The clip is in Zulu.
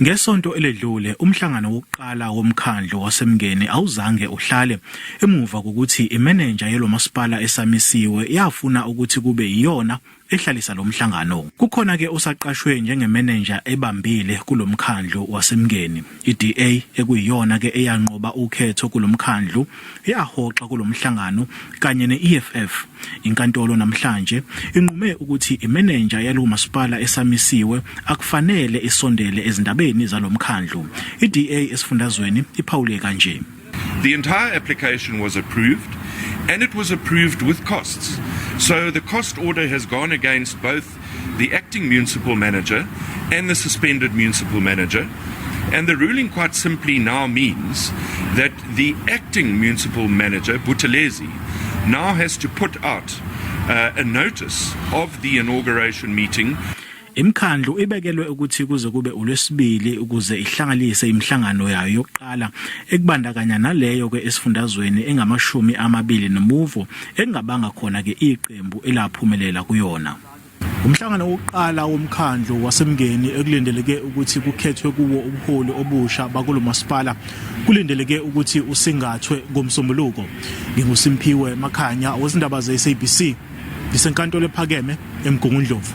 Ngesonto eledlule umhlangano wokuqala womkhandlu waseMngeni awuzange uhlale emuva kokuthi imenenja yalomasipala esamisiwe yafuna ukuthi kube iyona ehlalisa lo mhlangano. Kukhona ke osaqashwe njengemenenja ebambile kulo mkhandlu waseMngeni. I-DA ekuyiyona ke eyanqoba ukhetho kulo mkhandlu yahoxa kulo mhlangano kanye ne-EFF. Inkantolo namhlanje inqume ukuthi imenenja yalo masipala esamisiwe akufanele isondele ezindabeni zalo mkhandlu. I-DA esifundazweni iphawule kanje. The entire application was approved and it was approved with costs. So the cost order has gone against both the acting municipal manager and the suspended municipal manager. And the ruling quite simply now means that the acting municipal manager, Buthelezi, now has to put out a notice of the inauguration meeting. Imikhandlu ibekelwe ukuthi kuze kube uLwesibili ukuze ihlanganise imihlangano yayo yokuqala ekubandakanya naleyo ke esifundazweni engamashumi amabili nomuvo engabanga khona ke iqembu elaphumelela kuyona. Umhlangano wokuqala womkhandlu waseMngeni ekulindeleke ukuthi kukhethwe kuwo ubuholi obusha bakulo masipala kulindeleke ukuthi usingathwe ngoMsombuluko. NginguSimphiwe Makhanya wezindaba ze-SABC ngisenkantolo ephakeme eMgungundlovu.